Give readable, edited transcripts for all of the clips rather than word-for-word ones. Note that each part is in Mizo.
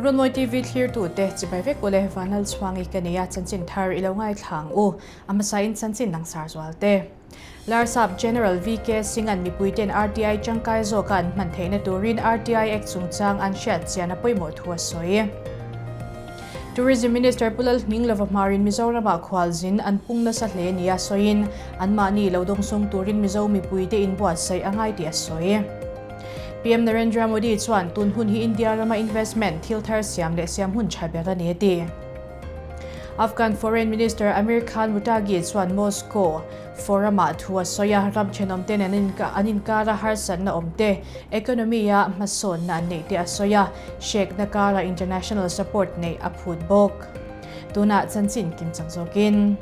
Runmawi TV thlirtute chibai vek ule Vanlalchhuangi ka nei a, chanchin thar i lo ngaithla ang u. A hmasain chanchin langsar zual te. Larsap General VK Singh-a'n mipuite'n RTI tangkai zawka an hman theihna turin RTI Act chungchang an hriat chian a pawimawh thu a sawi. Tourism Minister Pu Lalhminglova hmarin Mizoramah khualzin an pung nasa hle nia sawiin anmahni lo dawngsawng turin Mizo mipuite inbuatsaih a ngai tih a sawi. PM Narendra Modi chuan tun hun hi India rama investment thil thar siam leh siam hun tha ber a ni a ti. Afghan Foreign Minister Amir Khan Muttaqi chuan Moscow Forum-ah thu a sawi a, ram thenawmten an inkar a harsatna awm te, economy-a hmasawnna an neih te a sawi a, hrekna kara international support neih a phut bawk. Tunah chanchin kim chang zawkin.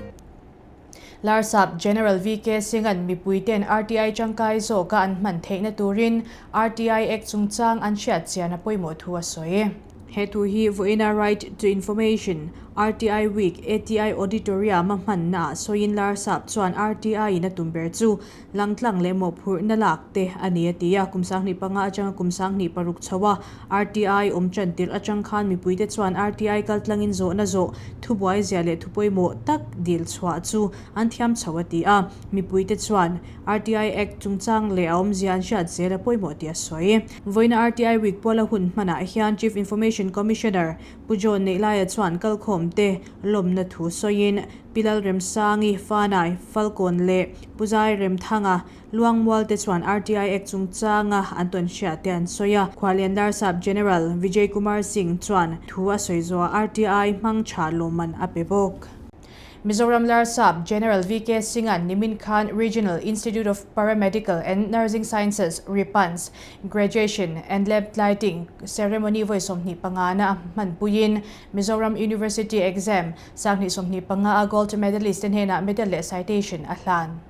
Larsap General VK Singh-a'n mipuite'n RTI tangkai zawka an hman theihna turin RTI Act chungchang an hriat chian a pawimawh thu a sawi. He thu hi vawiina Right to Information, RTI Week, ATI Auditorium-a hmannaah sawiin Larsap chuan RTI-in a tum ber chu langtlang leh mawhphurhna lak te a ni a ti a. Kum 2005 atanga kum 2006 chho a RTI awm tan tirh atang khan mipuite chuan RTI kaltlangin zawhna zawh thubuai zia leh thu pawimawh tak dil chhuah chu an thiam chho a ti a. Mipuite chuan RTI Act chungchang leh a awmzia an hriat zel a pawimawh tih a sawi. Vawiina RTI Week puala hun hmanah hian Chief Information Commissioner Pu John Neihlaia chuan kalkhawmte lawmna thu sawiin Pi Lalremsangi, Fanai, Falkawn leh Pu Zai Remthanga, Luangmual te chuan RTI Act chungchanga an tawn hriat te an sawi a. Khualian Larsap General Vijay Kumar Singh chuan thu a sawi zawhah RTI hmang tha lawmman a pe bawk. Mizoram Larsap General VK Singh-a'n nimin khan Regional Institute of Paramedical and Nursing Sciences, RIPANS, Graduation and Lamp Lighting Ceremony vawi 25 na a hmanpuiin Mizoram University Exam 2025 a Gold Medalist te hnenah medal leh citation a hlan.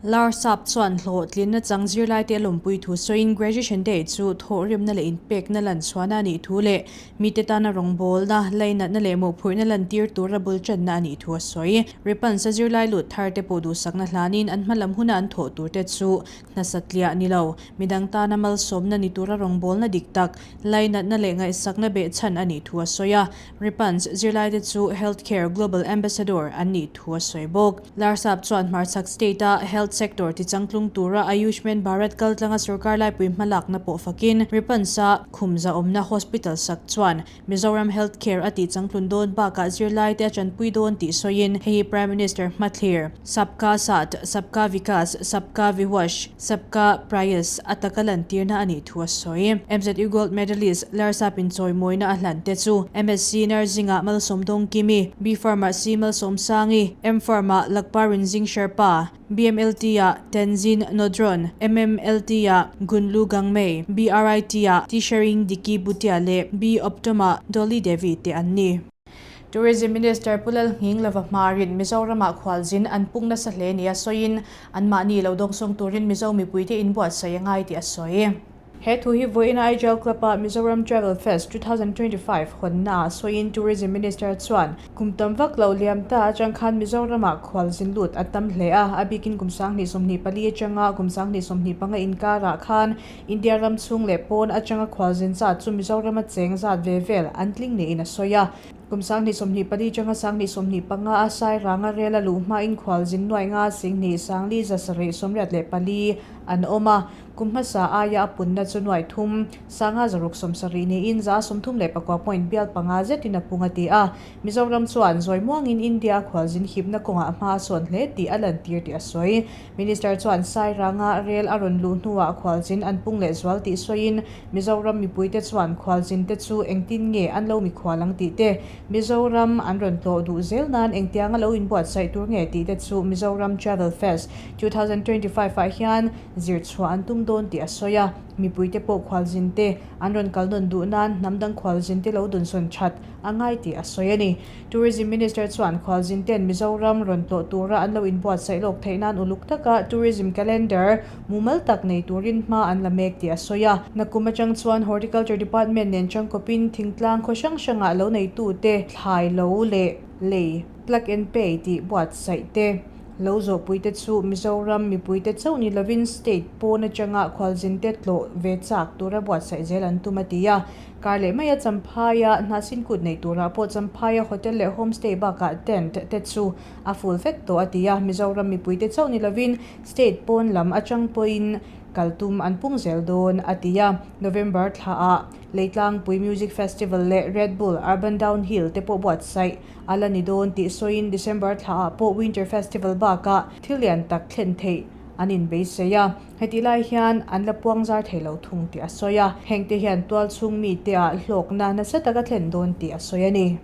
Larsap chuan hlawhtlinna chang zirlaite a lawmpui thu sawiin Graduation Day chu thawhrimna leh inpekna lan chhuahna a nih thu leh mite tana rawngbawlna, lainatna leh mawhphurhna lantir tura bul tanna a nih thu a sawi. Ripansa zirlai lut thar te pawh duhsakna hlanin an hmalam huna an thawh tur te chu hnasatliah ni lo, midang tana malsawmna ni tura rawngbawlna dik tak, lainatna leh ngaihsakna behchhan a nih thu a sawi a. Ripans zirlaite chu Healthcare Global Ambassador an nih thu a sawi bawk. Larsap chuan hmarchhak state-a health sector tichangtlung tura Ayushman Bharat kaltlanga sorkar laipui hmalakna pawh fakin Ripans-a khumza awmna hospital sak chuan Mizoram healthcare a tihchangtlun dawn bakah zirlaite a tanpui dawn tih sawiin hei hi Prime Minister hmathlir Sabka Saath, Sabka Vikas, Sabka Vihwash, Sabka Prayas a taka lantirna a nih thu a sawi. MZU Gold Medalist Larsap inchawimawina a hlan te chu MSc Nursing-ah Malsawm Dawngkimi, B Pharm-ah C Malsawm Sangi, M Pharm-ah Lakpa Rinzing Sherpa, BMLT-ah Tenzin Nodron, MMLT-ah Gunlu Gangmei, BRIT-ah Tishering Diki Bhutia leh B Optom-ah Dolly Devi te an ni. Tourism Minister Pu Lalnghinglova hmarin Mizoramah khualzin an pung nasa hle nia sawiin anmahni lo dawngsawng turin Mizo mipuite inbuatsaih a ngai tih a sawi. He thu hi vawiina Aijal Club-ah Mizoram Travel Fest 2025 hawnnaah sawiin Tourism Minister chuan kum tam vak lo liam ta atang khan Mizoramah khualzin lut a tam hle a, a bikin kum 2024 atanga kum 2025 inkarah khan India ram chhung leh pawn atanga khualzin zat chu Mizorama cheng zat ve vel an tling niin a sawi a. Kum 2024 atanga 2025 a Sairanga rel a luh hmain khualzin nuai nga 10 sang li 784 an awm a. Kum hmasa aia a punna chu nuai thum sanga zaruk 70 niin 34 point bial panga zetin a pung a ti a. Mizoram chuan zawi muangin India a khualzin hipna kawngah hma a sawn hle tih a lantir tih a sawi. Minister chuan Sairanga rel a rawn luh hnuah khualzin an pung leh zual tih sawiin Mizoram mipuite chuan khualzin te chu engtin nge an lo mikhual ang tih te, Mizoram an rawn tlawh duh zel nan engtianga lo inbuatsaih tur nge tih te chu Mizoram Travel Fest 2025 ah hian zir chhuah an tum dawn tih a sawi a. Mipuite pawh khualzin te an rawn kal nawn duh nan hnam dang khualzin te lo dunsawn that a ngai tih a sawi a ni. Tourism Minister chuan khualzin ten Mizoram rawn tlawh tura an lo inbuatsaih lawk theih nan uluk taka tourism calendar mumal tak nei turin hma an la mek tih a sawi a. Nakum atang chuan Horticulture Department nen changkawpin thingtlang khaw hrang hrangah lo neitute thlai lo leh lei, plug and pay, tih buatsaih te. Lo zawhpuite chu Mizoram mipuite chauh ni lovin state pawn atanga khualzinte tlawh ve chak tura buatsaih zel an tum a ti a. Kar leh maia Champhaia hnahsin kut nei turah pawh Champhaia hotel leh homestay bakah tent te chu a full vek tawh a ti a. Mizoram mipuite chauh ni lovin state pawn lam atang pawhin kal tum an pung zel dawn a ti a. November thlaah Leitlangpui Music Festival leh Red Bull Urban Downhill te pawh buatsaih a la ni dawn tih sawiin December thlaah pawh Winter Festival bakah thil lian tak thlen theih an inbeisei a, hetih lai hian an la puang zar thei lo thung tih a sawi a, hengte hian tual chhung mite ah hlawkna nasa tak a thlen dawn tih a sawi a ni.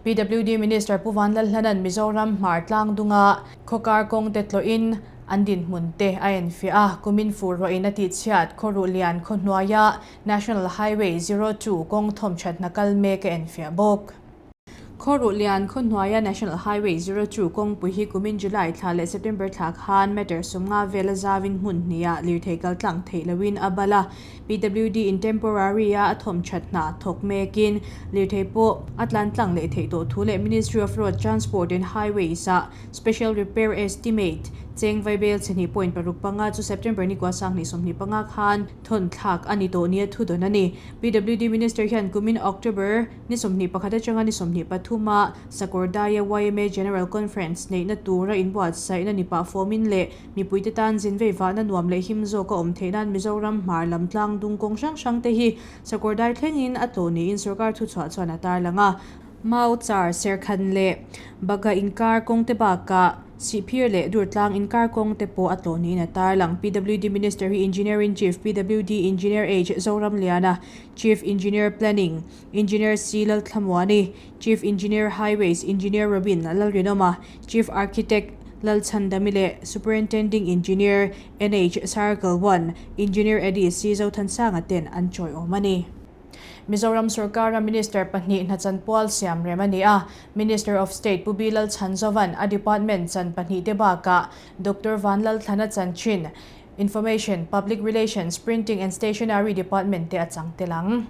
PWD Minister Pu Vanlalhlana'n Mizoram hmar tlang dunga khawkar kawng te tlawhin an dinhmun te a enfiah a, kumin fur ruahin a tihchhiat khawruh lian khaw hnuaia National Highway 02 kawng thawmthatna kal mek a enfiah bawk. Khawruh lian khaw hnuaia National Highway 02 kawngpui hi kumin July thla leh September thla khan meter 50 vela zauin hmun hniha lirthei kal tlang theih loin a bal a. PWD in temporary a a thawmthat hna thawk mekin lirthei pawh a tlan tlang leh theih tawh thu leh Ministry of Road Transport and Highways ah Special Repair Estimate cheng vaibel chhehnih point 6 5 chu September ni kua 2025 khan thawn thlak a ni tawh nia thudawn a ni. PWD Minister hian kumin October Ni 21 atanga ni 23 a Sakawrdaia yma General Conference neihna tura inbuatsaihna ni pah fawmin leh mipuite tan zin vei vahna nuam leh him zawk a awm theih nan Mizoram hmar lam tlang dung kawng hrang hrang te hi Sakawrdai thlengin a tlawh niin sorkar thuchhuah chuan a tarlang a. Mau char serkhan leh Bagha inkar kawng te bakah Sihphir leh Durtlang inkar kawng te pawh a tlawh niin a tarlang. PWD Minister hi Engineer-in-Chief PWD Engineer H. Zoramliana, Chief Engineer Planning, Engineer C. Lalthlamuani, Chief Engineer Highways, Engineer Robin Lalrinawma, Chief Architect Lalchhandami leh Superintending Engineer NH Circle 1, Engineer Eddie C. Zothansanga ten an chawiawm a ni. Mizoram sorkara Minister pahnih hnachanpual siam rem a ni a, Minister of State Pu B. Lalchhanzovan a department chan pahnih te bakah Doctor Vanlalthlana chanchin, Information, Public Relations, Printing and Stationery Department te a chang tel ang.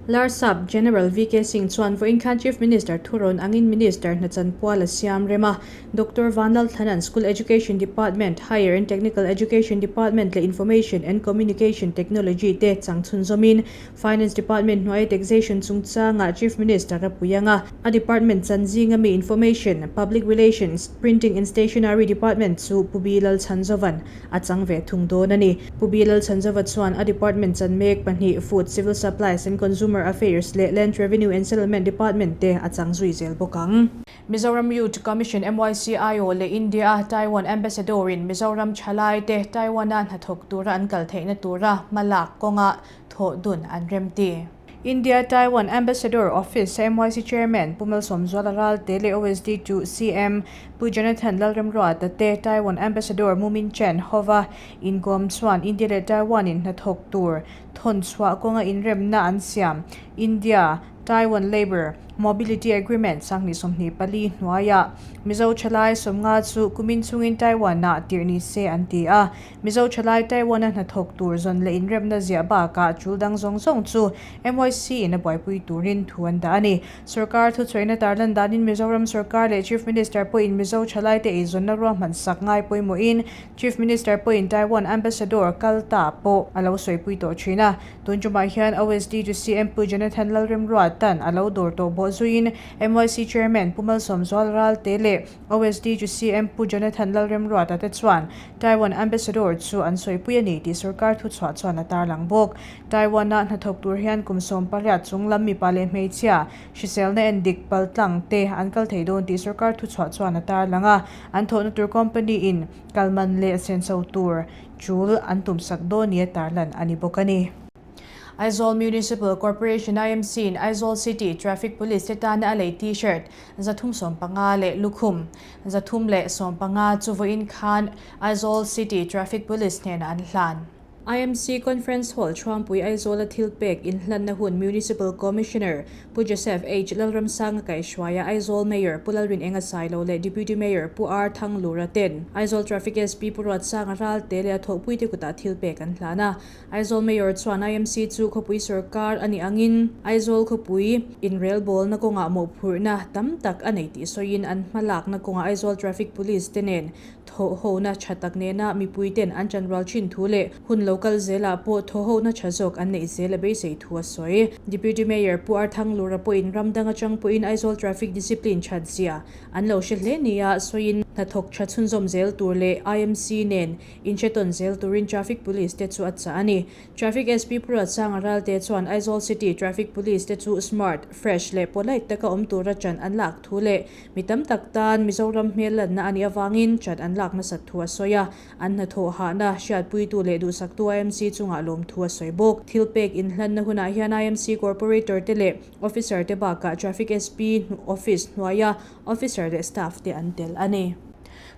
Larsap General VK Singh chuan vawiin khan Chief Minister thurawn angin Minister hnachanpual a siam rem a. Doctor Vanlalthlana'n School Education Department, Higher and Technical Education Department leh Information and Communication Technology te chang chhunzawmin Finance Department hnuaia Taxation chungchangah Chief Minister a pui ang a. A department chan zinga mi Information, Public Relations, Printing and Stationery Department chu Pu B Lalchhanzova'n a chang ve thung dawn a ni. Pu B Lalchhanzova chuan a department chan mek pahnih Food, Civil Supplies and Consumer Affairs leh Land Revenue and Settlement Department te a chang zui zel bawk ang. Mizoram Youth Commission, MYCIO, leh India-a Taiwan Ambassador-in Mizoram thalaite Taiwan-a hnathawk tura an kal theihna tura hmalak kawnga thawh dun an remti. India Taiwan Ambassador Office MYC Chairman Pu Malsawmzuala Ralte leh OSD to CM Pu Jonathan Lalremruata te Taiwan Ambassador Mumin Chen hova inkawm chuan India leh Taiwan in hnathawk tur thawn chhuah kawnga inremna an siam India Taiwan Labour Mobility Agreement 2024 hnuaiah Mizo thalai 50 chu kumin chungin Taiwan ah tirh ni se an ti a. Mizo thalai Taiwan-a hnathawk tur zawn leh inremna ziah bakah tul dang zawng zawng chu MYC in a buaipui turin thu an dah a ni. Sorkar thuchhuahna tarlan danin Mizoram sorkar leh Chief Minister pawhin Mizo thalaite eizawnna ruahman sak ngai pawimawhin Chief Minister pawhin Taiwan Ambassador kal ta pawh a lo sawipui tawh thin a. Tun tumah hian OSD to CM Pu Jonathan Lalremruatan a lo dawr tawh bawh zuiin MYC Chairman Pu Malsawmzual Ralte leh OSD to CM Pu Jonathan Lalremruata te chuan Taiwan Ambassador chu an sawipui a ni tih sorkar thuchhuah chuan a tarlang bawk. Taiwan-a hnathawk tur hian kum 18 chung lam mipa leh hmeichhia, hriselna en dik pal tlang te an kal thei dawn tih sorkar thuchhuah chuan a tarlang a. An thawhna tur company-in kalman leh senso tur tul an tumsak dawn nia tarlan a ni bawk a ni. Aizawl Municipal Corporation, IMC, in Aizawl City Traffic Police te tana a lei T-shirt 350 leh lukhum 315 chu vawiin khan Aizawl City Traffic Police hnenah an hlan. IMC Conference Hall Chhuangpui Aizawla thilpek inhlanna hun Municipal Commissioner Pu Joseph H Lalramsanga kaihhruaia Aizawl Mayor Pu Lalrinenga Sailo leh Deputy Mayor Pu R Thanglura ten Aizawl Traffic SP Pu Ruatsanga Ralte leh a thawhpuite kutah thilpek an hlan a. Aizawl Mayor chuan IMC chu khawpui sorkar a nih angin Aizawl khawpui inrelbawlna kawngah mawhphurhna tam tak a nei tih sawiin an hmalakna kawngah Aizawl Traffic Police te nen Thawhhona tha tak nena mipuiten an chanrual thin thu leh hun lo kal zelah pawh thawhhona tha zawk an neih zel a beisei thu a sawi. Deputy Mayor Pu Arthanglura pawhin ram dang atang pawhin Aizawl Traffic Discipline that zia an lo hre hle nia sawiin hnathawk tha chhunzawm zel tur leh IMC nen inhre tawn zel turin Traffic Police te chu a chah a ni. Traffic SP Pu Ruatsanga Ralte chuan Aizawl City Traffic Police te chu smart, fresh leh polite taka awm tura chan an lak thu leh Mi tam tak tan Mizoram hmel lanna a nih avangin chat an lak nasat thu a sawi a, an hnathawh hahna, hriatpuitu leh duhsaktu IMC chungah lawmthu a sawi bawk. Thilpek inhlanna hunah hian IMC Corporator te leh Officer te bakah Traffic SP Office hnuaia Officer leh Staff te an tel a ni.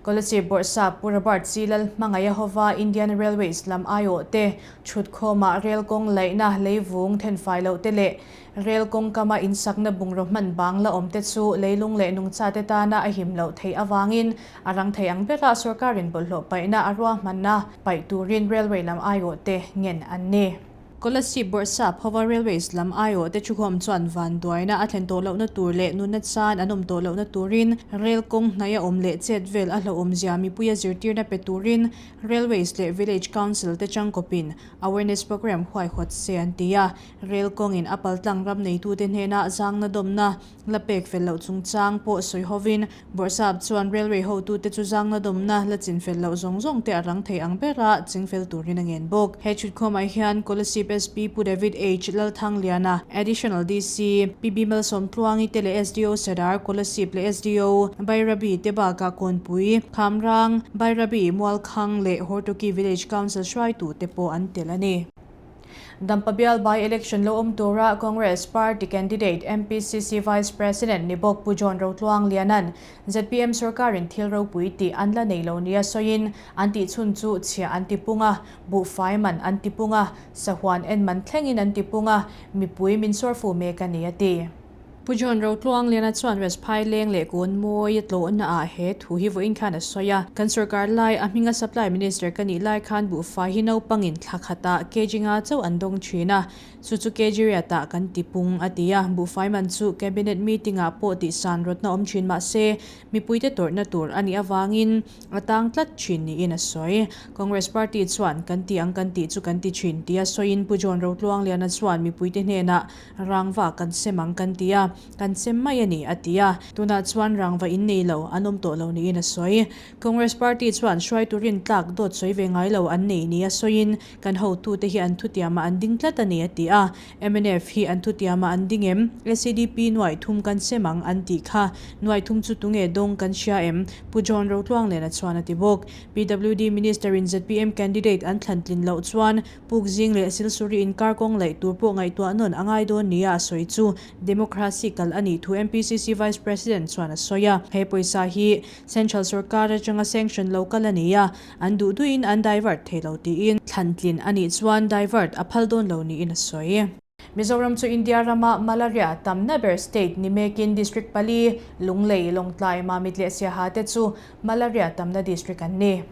Kolasib Bawrhsap Pu Robert C. Lalhmangaih hova Indian Railways lam aiawh te thutkhawmah rel kawng laihna leivung thenfai loh te leh Rel kawngkama insakna bungraw hman bang la awmte chu leilung leh nungchate tana a him loh theih avangin a rang thei ang bera sorkarin bawlhhlawh paihna a ruahmanna paih turin railway lam aiawhte ngen an ni. Kolasib Bawrhsap hova Railways lam aiawhte thukhawm chuan vanduaina a thlen tawh lohna tur leh nunna chan an awm tawh lohna turin rel kawng hnaih a awm leh chet vel a hlauhawmzia mipuia zirtirna pe turin Railways leh Village Council te changkawpin Awareness Programme huaihawt se an ti a. Rel kawngin a paltlang ram neitute hnena zangna dawmna la pek fel loh chungchang pawh sawi hovin Bawrhsap chuan railway hotute chu zangna dawmna la chin fel loh zawng zawng te a rang thei ang bera ching fel turin a ngen bawk. He chhutkhawmah hian Kolasib SP Pu David H Lalthangliana, Additional DC Pi Bimal Sawmtluangi te leh SDO Sadar Kolasib leh SDO Bairabi te bakah Kawnpui, Khamrang, Bairabi, Mualkhang leh Hortoki Village Council hruaitute pawh an tel a ni. Dampa bial by election lo awm tura Congress party candidate MPCC Vice President ni bawk Pu John Rotluang Lianan zpm sorkarin thil ropui tih an la nei lo nia sawiin an tihchhun chu chhiah an ti pung a, buhfai man an ti pung a, sahuan en man thlengin an ti pung a, mipui min sawrfu mek a ni a ti. Pu John Rotluang Liana chuan West Phaileng leh Kawnmawi a tlawhna ah he thu hi vawiin khan a sawi a. Kan sorkar lai a hminga Supply Minister ka nih lai khan buhfai hi naupangin thla khatah kg nga chauh an dawng thin a, chu chu kg riatah kan ti pung a ti a. Buhfai man chu Cabinet meeting ah pawh tihsan rawtna awm thin mah se mipuite tawrhna tur a nih avangin a tang tlat thin niin a sawi. Congress Party chuan kan ti ang kan tih chu kan ti thin tia sawiin Pu John Rotluang Liana chuan mipuite hnenah Rangva kan sem ang kan ti a, kan sem mai a ni, a ti a. Tunah chuan rangva in nei lo, an awm tawh lo niin a sawi. Congress Party chuan hruaitu rintlak dawt sawi ve ngai lo an nei nia sawiin, kan hotute hi an thutiamah an ding tlat a ni, a ti a. Mnf hi an thutiamah an ding em? SEDP nuaih thum kan sem ang an tih kha. Nuaih thum chu tunge dawng kan hria em? Pu John Rotluanglena chuan a ti bawk. PWD Minister-in zpm candidate an thlan tlin loh chuan Pukzing leh Silsuri inkar kawng laih tur pawh ngaihtuah nawn a ngai dawn nia a sawi chu Democracy kal a nih thu MPCC Vice President chuan a sawi a. He pawisa hi Central sorkar atanga sanction lo kal a ni a, an duh duhin an divert thei lo tiin thlantlin a nih chuan divert a phal dawn lo niin a sawi. Mizoram chu India rama malaria tamna ber state ni mekin district pali, Lunglei, Lawngtlai, Mamit leh Siaha te chu malaria tamna district an ni.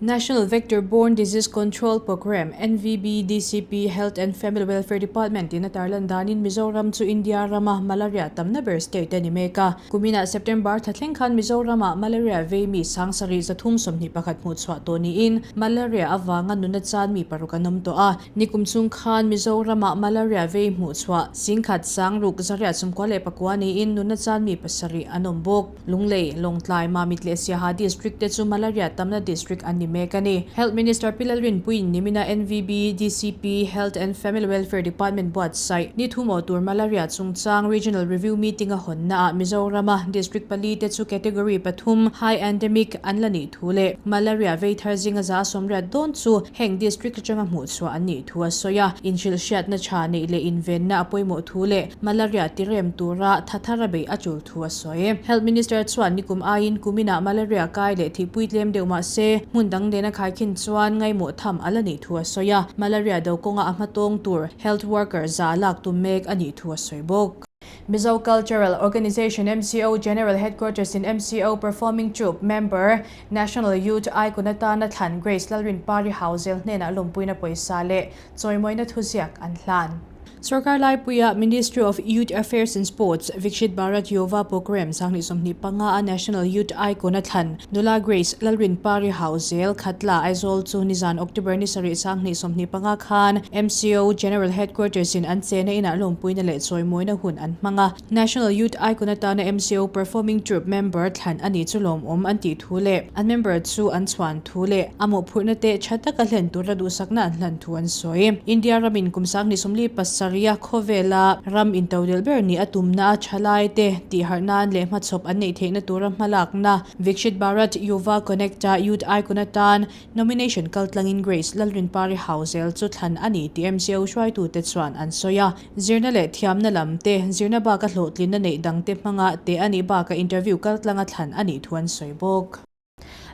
National Vector Borne Disease Control Programme, NVBDCP, Health and Family Welfare Department in a tarlan danin Mizoram chu India rama malaria tamna ber state a ni mek a. Kuminah September thla thleng khan Mizorama malaria vei mi sangsarih 321 hmuh chhuah tawh niin malaria avanga nuna chan mi paruk an awm tawh a. Nikum chung khan Mizorama malaria vei hmuh chhuah singkhat sangruk zariat 99 niin nuna chan mi pasarih an awm bawk. Lunglei, Lawngtlai, Mamit leh Siaha District te chu Malaria tamna District an ni mek a ni. Health Minister Pi Lalrinpuiin nimina NVB, DCP, Health and Family Welfare Department buatsaih ni thu maw tur Malaria chungchang Regional Review Meeting a hawnna ah Mizorama District pali te chu Category pathum, High Endemic, an la nih thu leh Malaria vei thar zinga 180 dawn chu heng District atanga hmuh chhuah an nih thu a sawi a. Inhrilhhriatna tha neih leh invenna a pawimawh thu leh Malaria tirem tura tha thar a beih a tul thu a sawi. Health Minister chuan nikum aiin kuminah malaria kai leh thihpui tlem deuh mah se, hmun dang. dang nena khaikhin chuan ngaimawh tham a la nih thu a sawi a, malaria do kawnga a hmatawng tur health worker za lak tum mek a nih thu a sawi bawk. Mizo Cultural Organisation, MCO, General Headquarters in MCO Performing Troupe member, National Youth Icon atana thlan Grace Lalrinpari Hauzel hnenah lawmpuina pawisa leh chawimawina thuziak an hlan. Sorkar laipuia Ministry of Youth Affairs and Sports, Vikshit Bharat Yuva Programme 2025 a National Youth Icon a thlan Nula Grace Lalrinpari Hauzel Khatla Aizawl chu nizan October ni sarih 2025 khan MCO General Headquarters in an chena inah lawmpuina leh chawimawina hun an hmang a. National Youth Icon atana MCO Performing Troupe member thlan a nih chu lawmawm an tih thu leh an member chu an chhuan thu leh a mawhphurhna te tha taka hlen tura duhsakna an hlan thu an sawi. India ramin kum 2037 a khawvela ram intodelh ber nih a tumna a thalai te tihharh nan leh hmachhawp an neih theihna tura hmalakna Vikshit Bharat Yuva Connect-a Youth Icon atan Nomination kaltlangin Grace Lalrinpari Hauzel chu thlan a ni tih MCO hruaitute chuan an sawi a. Zirna leh thiamna lam te, zirna baka hlawhtlinna neih dangte hmanga teh a nih bakah interview kaltlanga thlan a nih thu an sawi bawk.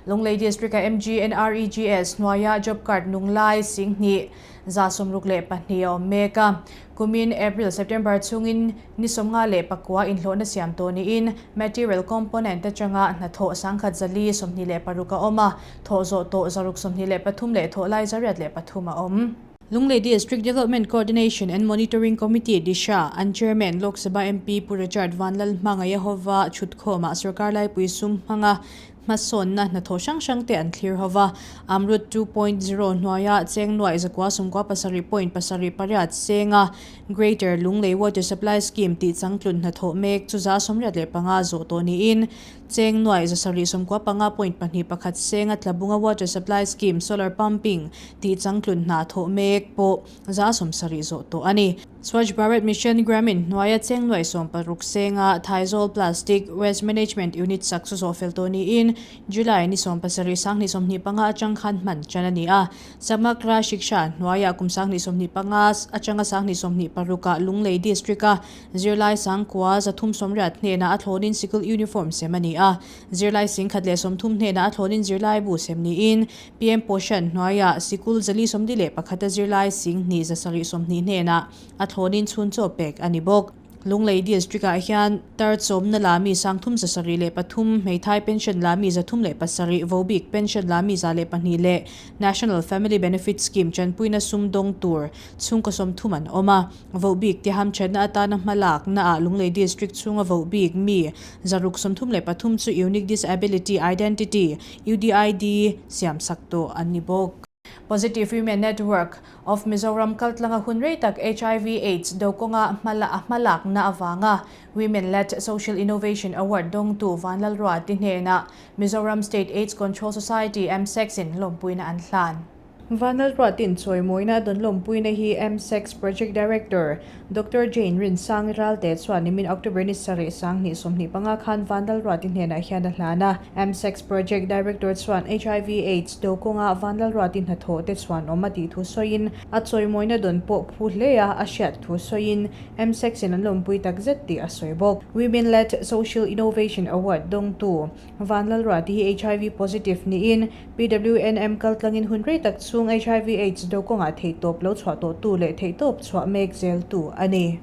Lunglei District-a MGNREGS hnuaia job card nung lai 24 62 a awm mek a. Kumin April-September chhungin ni 59 inhlawhna siam tawh niin material component atanga hnathawh 1426 a awm a, thawh zawh tawh 623 leh thawh lai 803 a awm. Lunglei District Development Coordination and Monitoring Committee, Disha, an Chairman Lok Sabha MP Pu Richard Vanlalhmanga Yehova chhutkhawmah sorkar laipui sum hmanga Hmasawnna hnathawh hrang hrang te an thlir ho va, Amrut 2.0 hnuaia cheng nuaih 997 point pasarih pariat senga Greater Lunglei Water Supply Scheme tih changtlun hnathawh mek chu 85 zawh tawh niin cheng nuaih 795 point pahnih pakhat senga Tlabunga Water Supply Scheme Solar Pumping tih changtlun hna thawh mek pawh 70 zawh tawh a ni. Swachh Bharat Mission Gramin hnuaia cheng nuaih 16 senga Thaizawl Plastic Waste Management Unit sak chu zawh fel tawh niin July ni 17 2025 atang khan hman tan a ni a. Samagra Shiksha hnuaia kum 2025 atanga 2026 ah Lunglei District a zirlai sangkua 380 hnenah a thlawnin sikul uniform sem a ni a. Zirlai 1030 hnenah a thlawnin zirlaibu sem niin PM Poshan hnuaiah sikul 441 a zirlai 2720 hnenah a thlawnin chhun chaw pek a ni bawk. Lunglei District-ah hian tar chawmna la mi 373, hmeithai pension la mi 307, vobik pension la mi 102 leh National Family Benefit Scheme tanpuina sum dawng tur chhungkaw 30 an awm a. Vohbik te hamthatna atana hmalaknaah Lunglei District chhunga vohbik mi 633 chu Unique Disability Identity, UDID, siamsak tawh an ni bawk. Positive Women Network of Mizoram kaltlanga hun rei tak hiv Aids do kawnga hmala a hmalakna avanga Women Led Social Innovation Award dawngtu Vanlalruati hnenah Mizoram State Aids Control Society, MSACS, in lawmpuina an hlan. Vanlalruatin chawimawina a dawn lawmpuina hi MSACS Project Director Doctor Jane Rinsangi Ralte chuan nimin October ni sarih 2025 khan Vanlalruati hnenah hian a hlan a. MSACS Project Director chuan hiv Aids do kawnga Vanlalruati hnathawh te chuan awm a tih thu sawiin a chawimawina dawn pawh phu hle a a hriat thu sawiin MSACS in an lawmpui takzet tih a sawi bawk. Women Led Social Innovation Award dawngtu Vanlalruati hi hiv positive niin PWNM kaltlangin hun rei tak chhung hiv Aids do kawngah theihtawp lo chhuah tawhtu leh theihtawp chhuah mek zeltu a ni.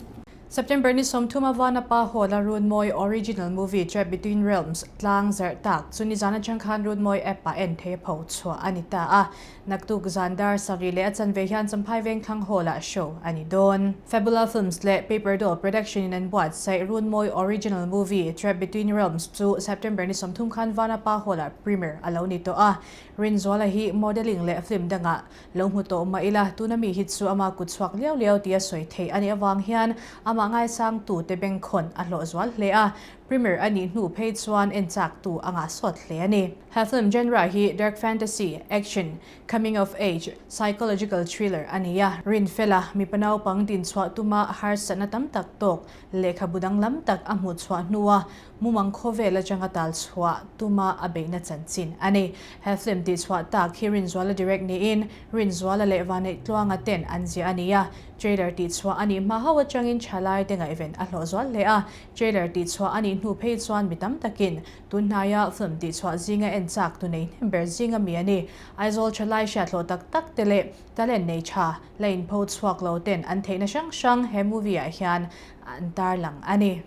September ni 30 a Vanapa Hall a Runmawi Original Movie Trap Between Realms tlang zarh tak chu nizan atang khan Runmawi app ah en thei a pho chhuah a ni ta a. Naktuk zan dar sarih leh a chanve hian Champhai Vengthlang Hall ah show a ni dawn. Fabula Films leh Paper Doll Production in an buatsaih Runmawi Original Movie Trap Between Realms chu September ni 30 khan Vanapa Hall ah premiere a lo ni tawh a. Rinzuala hi modelling leh film dangah lo hmu tawh mah ila tuna mi hi chu ama kut chhuak liau liau tia sawi theih a nih avang hian amah ngaisangtu te bengkhawn a hlawh zual hle a. Premiere a nih hnu phei chuan en chaktu a ngah sawt hle a ni. He film genre hi dark fantasy, action, coming of age, psychological thriller a ni a. Rinfela, mipa naupang din chhuah tuma harsatna tam tak tawk, lehkhabu danglam tak a hmuh chhuah hnua mumang khawvel atanga tal chhuah tuma a beihna chanchin a ni. He film tih chhuah tak hi Rinzuala direct niin Rinzuala leh Vaneihtluanga ten an ziah a ni a. Trailer tih chhuah a nih hma hauh atangin thalai te ngaihven a hlawh zual hle a. Trailer tih chhuah a nih. hnu phei chuan mi tam takin tun hnaia film tihchhuah zinga en chak tu nei hnem ber zinga mi a ni. Aizawl thalai hriathlawh tak tak te leh talent nei tha la inpho chhuak lo ten an theihna hrang hrang he movie ah hian an tarlang a ni.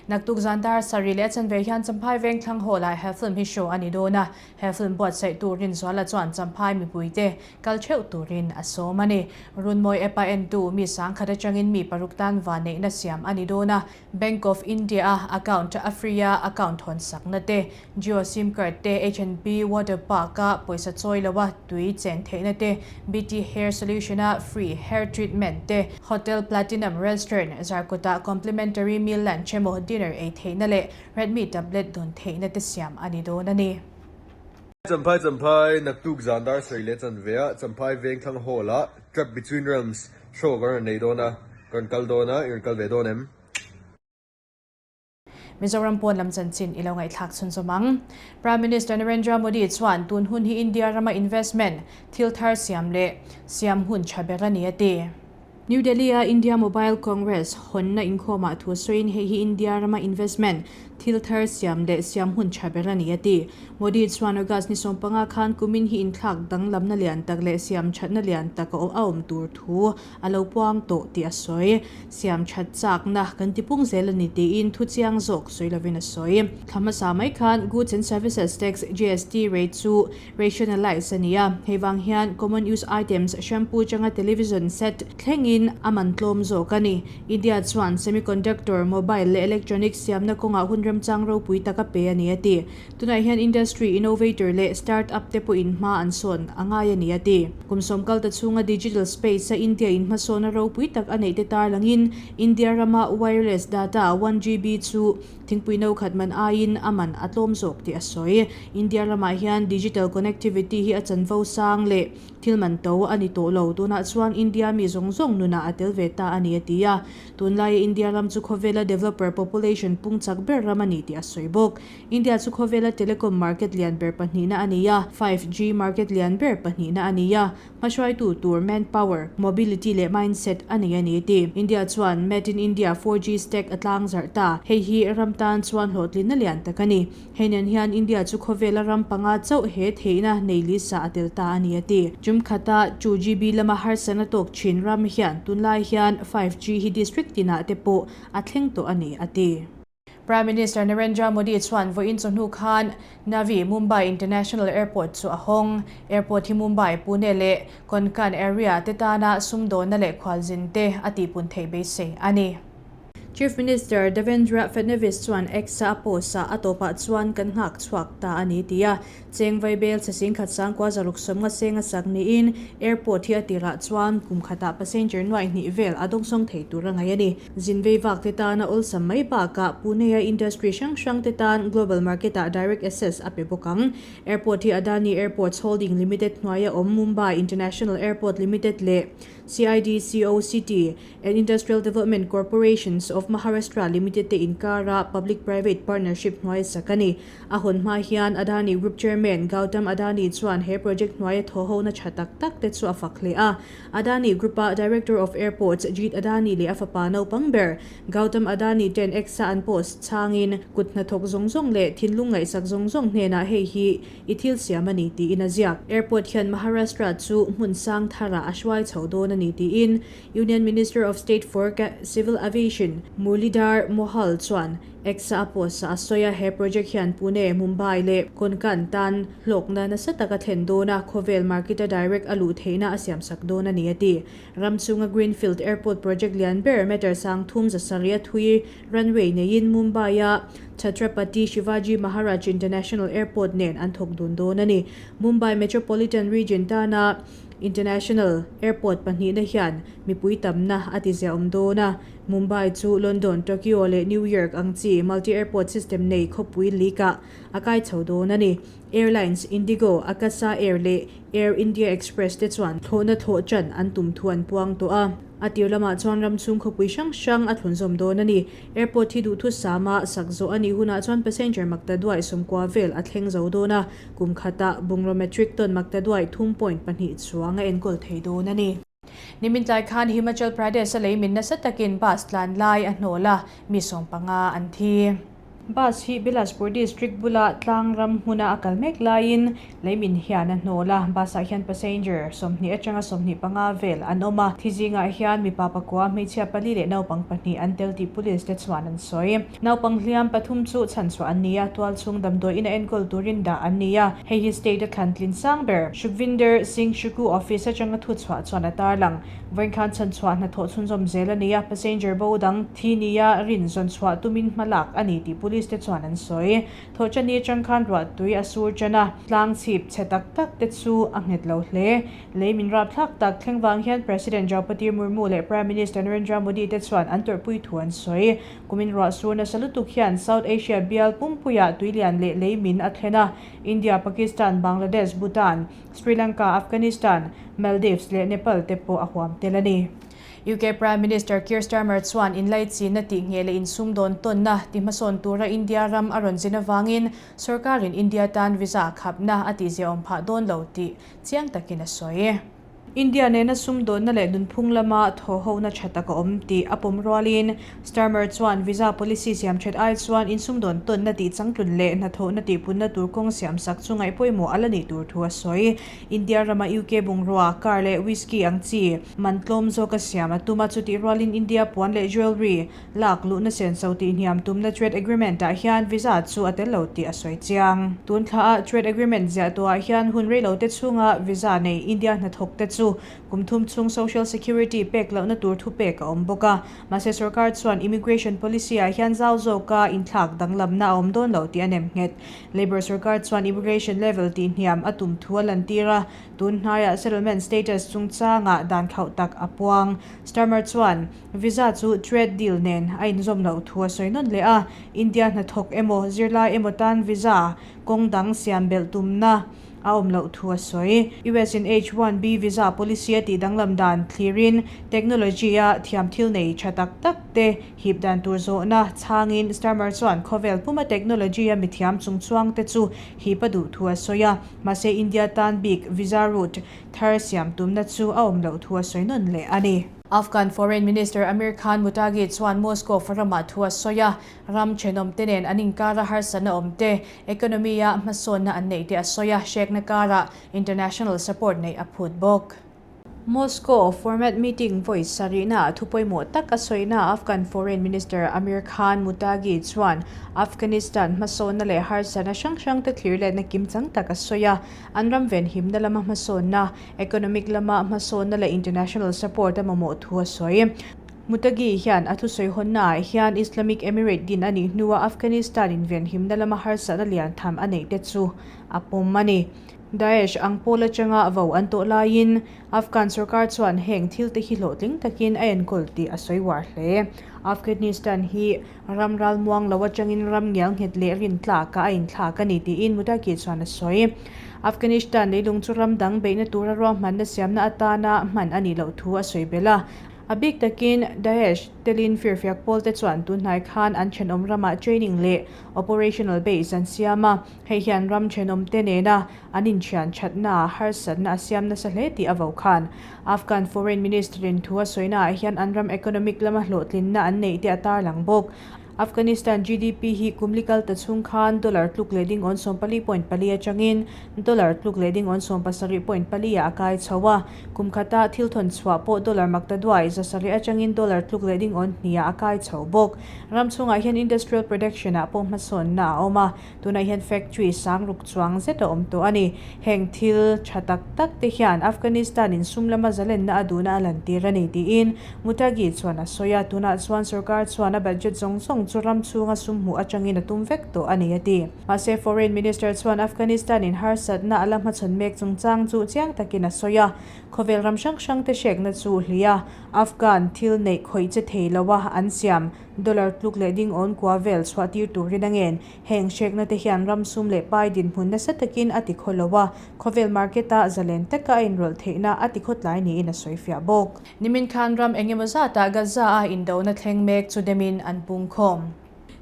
Naktuk zan dar sarih leh a chanve hian Champhai Vengthlang Hall ah he film hi show a ni dawn a, he film buatsaih tu Rinzuala chuan Champhai mipuite kal theuh turin a sawm a ni. Runmawi app a entu mi sangkhat atangin mi paruk tan vanneihna siam a ni dawn a, Bank of India a account a free a account hawn sakna te, Jio sim card te, HNB Water Park a pawisa chawi lo a tui chen theihna te, BT Hair Solution a free hair treatment te, Hotel Platinum Restaurant Zarkawtah complimentary meal lunch emaw dinner ei theihna leh Redmi tablet dawn theihna te siam a ni dawn a ni. Champhai Champhai naktuk zan dar sawi leh chanve ah Champhai Vengthlang Hall ah Trap Between Realms show kan rawn nei dawn a, ka rawn kal dawn a, i rawn kal ve dawn em? Mizoram pawn lam chanchin i lo ngaihthlak chhunzawm ang. Prime Minister Narendra Modi chuan tun hun hi India rama investment, thil thar siam leh siam hun tha ber a ni a ti. New Delhi-a India Mobile Congress hawnna inkhawmah thu sawiin hei hi India rama investment, thil thar siam leh siam hun tha ber a ni a ti. Modi chuan August ni 15 khan kumin hi inthlak danglamna lian tak leh siam thatna lian tak a awm tur thu a lo puang tawh tih a sawi. Siam that chakna kan ti pung zel a ni tiin thu chiang zawk sawi lovin a sawi. Thla hmasa mai khan Goods and Services Tax, GST, rate chu rationalise a ni a, hei vang hian common use items, shampoo changa television set thlengin a man tlawm zawk a ni. India chuan semiconductor, mobile leh electronics siamna kawngah hun remchang ropui tak a pe a ni a ti. Tunah hian industry innovator leh start-up te pawhin hma an sawn a ngai a ni a ti. Kum sawmkal ta chhunga digital space a India in hmasawn a ropui tak a neih te tarlangin India rama wireless data 1GB chu thingpui no khat man aiin a man a tlawm zawk tih a sawi. India ramah hian digital connectivity hi a chanvo sang leh thil man to a ni tawh lo. Tunah chuan India mi zawng zawng nunah a tel ve ta a ni a ti a. Tunlaia India ram chu khawvela developer population pung chak ber ram a ni tih a sawi bawk. India chu khawvela telecom market lian ber pahnihna a ni a, 5G market lian ber pahnihna a ni a, hmahruaitu tur manpower, mobility leh mindset a nei a ni ti. India chuan Made in India 4G stack a tlang zarh ta, hei hi ram tan chuan hlawhtlinna lian tak a ni. Hei nen hian India chu khawvela ram panga chauh he theihna nei lisa a tel ta a ni a ti. Tum khata 2GB lama harsatna tawk thin ram hian tunlai hian 5G hi district tinah te pawh a thleng tawh a ni a ti. Prime Minister Narendra Modi chuan vawiin chawhnu khan Navi Mumbai International Airport chu a hawng. Airport hi Mumbai, Pune leh Konkan area te tana sumdawnna leh khualzin te a tihpun theih beisei a ni. Chief Minister Devendra Fadnavis chuan X-a a post-ah a tawpah chuan kan nghak chhuak ta a ni ti a, Cheng Vaibel chhe singkhat sangkua zaruk sawmnga seng a sak niin airport hi a tirah chuan kum khatah passenger nuaih hnih vel a dawngsawng thei tur a ngaih a ni. Zin vei vak te tana awlsam mai bakah Pune-a industry hrang hrang te tan global market-ah direct access a pe bawk ang. Airport hi Adani Airports Holding Limited hnuaia awm Mumbai International Airport Limited leh CIDCO City and Industrial Development Corporations of Maharashtra Limited te inkara public-private partnership hnuaia sak a ni. A hawn hma hian Adani Group Chairman Gautam Adani chuan he project hnuaia thawhhona tha tak tak te chu a fak hle a. Adani Group-a Director of Airports Jeet Adani leh a fapa naupang ber Gautam Adani ten X-a an post chhangin kut hnathawk zawng zawng leh thinlung ngaihsak zawng zawng hnenah hei hi i thil siam a ni tiin a ziak. Airport hian Maharashtra chu hmun sang tharah a hruai chho dawn a ni tiin Union Minister of State for Civil Aviation Murlidhar Mohal chuan X-a a post a sawi a, he project hian Pune, Mumbai leh Konkan tan hlawkna nasa tak a thlen dawn a, khawvel market-a direct a luh theihna a siamsak dawn a ni a ti. Ram chhunga Greenfield Airport project lian ber meter sang thum za sarih a thui runway neiin Mumbai-a Chhatrapati Shivaji Maharaj International Airport nen an thawk dun dawn a ni. Mumbai Metropolitan Region tana International Airport pahnihna hian mipui tamna a ti ziahawm dawn a, Mumbai chu London, Tokyo leh New York ang chi multi-airport system nei khawpui leak-ah a kai chho dawn a ni. Airlines Indigo, Akasa Air leh Air India Express te chuan thlawhna thlawh chan an tum thu an puang tawh a. A tir lamah chuan ram chhung khawpui hrang hrang a thlunzawm dawn a ni. Airport hi duhthusama sak zawh a nih hunah chuan passenger makta duai sawmkua vel a thleng zo dawn a, kum khatah bungraw metric ton makta duai thum point pahnih chuang a enkawl thei dawn a ni. Nimin tlai khan Himachal Pradesh a leimin nasa takin bus tlan lai a hnawl a, mi 15 an thi. Bus hi Bilaspur district bula tlang ram hmuna a kal mek laiin leimin hian a hnawl a, bus ah hian passenger 20 atanga 25 vel an awm a, thi zingah hian mipa pakua, hmeichhia pali leh naupang pahnih an tel tih police te chuan an sawi. Naupang hliam pathum chu chhanchhuah an ni a, tualchhung damdawiin a enkawl turin dah an ni a, hei hi state a thlan tlin sang ber Sukhvinder Singh Sukhu office atanga thuchhuah chuan a tarlang. Vawinkhan chhanchhuah hnathawh chhunzawm zel a ni a, passenger bo dang thi nia rin zawn chhuah tumin hma lak a ni tih police te chuan an sawi. Thawhchani atang khan ruahtui a sur tan a, tlang chhip chhe tak tak te chu a nghet lo hle. Lei min rapthlak tak thleng vang hian President Draupadi Murmu leh Prime Minister Narendra Modi te chuan an tawrhpui thu an sawi. Kumin ruah sur nasa lutuk hian South Asia bial pumpuiah tuilian leh lei min a thlen a, India, Pakistan, Bangladesh, Bhutan, Sri Lanka, Afghanistan, Maldives leh Nepal te pawh a huam tel a ni. UK Prime Minister Keir Starmer chuan inlaichinna tih ngheh leh insumdawn tawnna ti hmasawn tura India ram a rawn zin avangin sorkarin India tan visa khapna a tihziahawm phah dawn lo tih chiang takin a sawi. India nena sumdawnna leh nunphung lama thawhhona tha tak a awm tih a pawm rualin Starmer chuan visa policy siam that ai chuan insumdawn tawnna tih changtlun leh hnathawhna tihpunna tur kawng siam sak chu ngaih pawimawh a la nih tur thu a sawi. India rama UK bungrua, car leh whisky ang chi man tlawm zawka siam a tum a, chutih rualin India puan leh jewellery lak luhna senso tih hniam tumna trade agreement ah hian visa chu a tel lo tih a sawi chiang. Tun thla ah trade agreement ziah tawh ah hian hun reilo te chhunga visa nei India hnathawk te chu kum thum chhung social security pek lohna tur thu pek a awm bawk a. Mahse sorkar chuan immigration policy ah hian zau zawka inthlak danglamna a awm dawn lo tih a nem nghet. Labour sorkar chuan immigration level tih hniam a tum thu a lantir a, tun hnaiah settlement status chungchangah dan khauh tak a puang. Starmer chuan Visa chu trade deal nen a inzawm loh thu a sawi nawn leh a, India hnathawk emaw zirlai emaw tan visa kawng dang siam belh tumna a awm loh thu a sawi. US in H-1B visa policy a tih danglam dan thlirin technology a thiam thil nei tha tak tak te hip dan tur zawhna chhangin Starmer chuan khawvel puma technology a mithiam chungchuang te chu hip a duh thu a sawi a, mahse India tan bik visa route thar siam tumna chu a awm loh thu a sawi nawn leh a ni. Afghan Foreign Minister Amir Khan Muttaqi chuan Moscow ramah thu a sawi a, ram thenawm te nen an inkara harsatna awm te, economy-a hmasawnna an neih te a sawi a, hrekna karah international support neih a phut bawk. Moscow format meeting vawi sarihnaah thu pawimawh tak a sawina Afghan Foreign Minister Amir Khan Muttaqi chuan Afghanistan hmasawnna leh harsatna hrang hrang te thlir letna kimchang tak a sawi a, an ram venhimna lama hmasawnna, Economic lama hmasawnna leh international support a mamawh thu a sawi. Muttaqi hian a thusawi hawnnaah hian Islamic Emirate din a nih hnua Afghanistan invenhimna lama harsatna lian tham a neih te chu a pawm a ni. Daesh ang pawl atanga vo an tawh laiin Afghan sorkar chuan heng thil te hi hlawhtling takin a enkawl tih a sawi uar hle. Afghanistan hi ram ralmuang lo atangin ram ngial nghet leh rintlakah a inthlak a ni tiin Muttaqi chuan a sawi. Afghanistan leilung chu ram dang beihna tura ruahmanna siamna atana hman a nih loh thu a sawi belh a. A bik takin Daesh telin firfiak pawlte chuan tunhnai khan an thenawm ramah training leh operational base an siam a, hei hian ram thenawmte nena an inthian thatnaah harsatna a siam nasa hle tih a vo khan. Afghan Foreign Minister-in thu a sawinaah hian an ram economic lama hlawhtlinna an neih te a tarlang bawk. Afghanistan GDP hi kum li kal ta chhung khan dollar tluk leh ding awn 14.4 atangin dollar tluk leh ding awn 17.4 ah a kai chho a. Kum khata thil thawn chhuah pawh dollar makta duai 700 atangin dollar tluk leh ding awn hnih ah a kai chho bawk. Ram chhungah hian industrial production ah pawh hmasawnna a awm a. Tunah hian factory sang ruk chuang zet a awm tawh a ni. Heng thil tha tak tak te hian Afghanistan in sum lama zalenna a duhna a lantir a ni tiin Muttaqi chuan a sawi a. Tunah chuan sorkar chuan a budget zawng zawng chu ram chhunga sum hmuh atangin a tum vek tawh a ni a ti. Mahse Foreign Minister chuan Afghanistan in harsatna a la hmachhawn mek chungchang chu chiang takin a sawi a. Khawvel ram hrang hrang te hrekna chu hlia Afghan thil neih khawih che thei lo a an siam Dollar tluk leh ding awn kua vel chhuah tir turin a ngen. Heng hrekna te hian ram sum leh pai dinhmun nasa takin a ti khaw lo a, khawvel market ah zalen taka a inrawlh theihna a ti khaw tlai niin a sawi fiah bawk. Nimin khan ram engemaw zatah Gaza a indona thleng mek chu demin an pung khawm.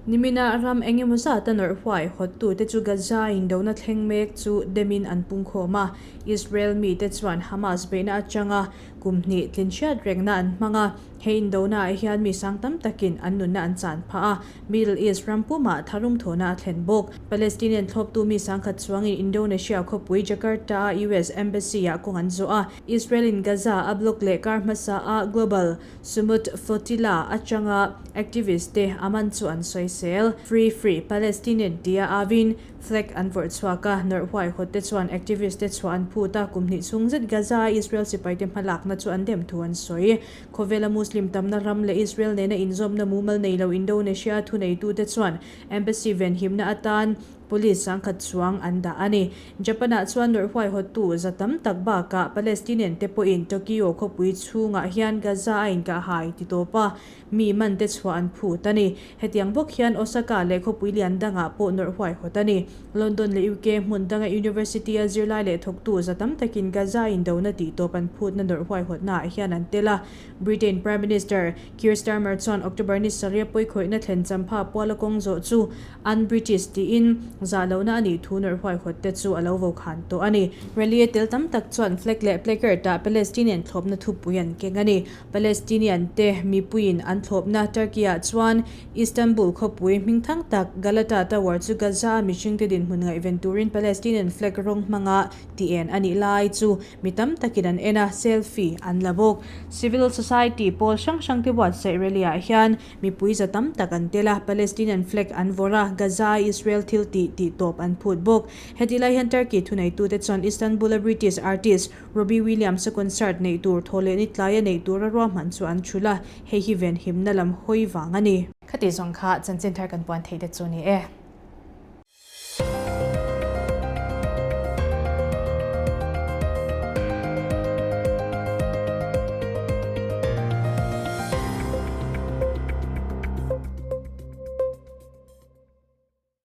Nimina ram engemaw zata nawrh huai hawttute chu Gaza a indona thleng mek chu demin an pung khawm a, Israel mite chuan Hamas beihna atanga. kum hnih tlin hriat rengna an hmang a. He indona ah hian mi sang tam takin an nunna an chan phah a, Middle East ram pumah tharum thawhna a thlen bawk. Palestinian thlawptu mi sangkhat chuangin Indonesia khawpui Jakarta-a US Embassy-ah kawng an zawh a, Israel-in Gaza a block leh kar hmasa a Global Sumud Flotilla atanga activist te a man chu an sawisel. Free Free Palestinian tia avin flag an vawrh chhuak a, nawrh huaihawt te chuan activist te chhuah an phut a, kum hnih chhung zet Gaza-a Israel sipaite hmalakna chu an dem thu an sawi. Khawvela Muslim tamna ram leh Israel nena inzawmna mumal nei lo Indonesia thuneitute chuan embassy venhimna atan police sangkhat chuang an dah a ni. Japan-ah chuan nawrh huaihawttu za tam tak bakah Palestinian te pawhin Tokyo khawpui chhungah hian Gaza a inkahhai ti tawp a, mi man te chhuah an phut a ni. Hetiang bawk hian Osaka leh khawpui lian dangah pawh nawrh huaihawt a ni. London leh UK hmun danga university-a zirlai leh thawktu za tam takin Gaza indona tih tawp an phutna nawrh huaihawtnaah hian an tel a. Britain Prime Minister Keir Starmer chuan October ni sarih pawikhawihna thlen champha puala kawng zawh chu un-British tiin zah lohna a nih thu nawrh huaihawt te chu a lo vo khan tawh a ni. Rally-a tel tam tak chuan flag leh placard-ah Palestinian thlawpna thupui an keng a ni. Palestinian te mipuiin an thlawpna Turkey-ah chuan Istanbul khawpui hmingthang tak Galata Tower chu Gaza-a mihringte dinhmun ngaihven turin Palestinian flag rawng hmanga ti en a nih lai chu mi tam takin an en a, selfie an la bawk. Civil society pawl hrang hrangte buatsaih rally-ah hian mipui za tam tak an tel a, Palestinian flag an vawrh a, Gaza-a Israel thil tih tih tawp an phut bawk. Hetih lai hian Turkey thuneitute chuan Istanbul-a British artist Robbie Williams-a concert neih tur thaw leh ni tlaia neih tura ruahman chu an thulh a, hei hi venhimna lam hawi vang a ni. Khati zawng kha chanchin thar kan puan theih te chu ni e.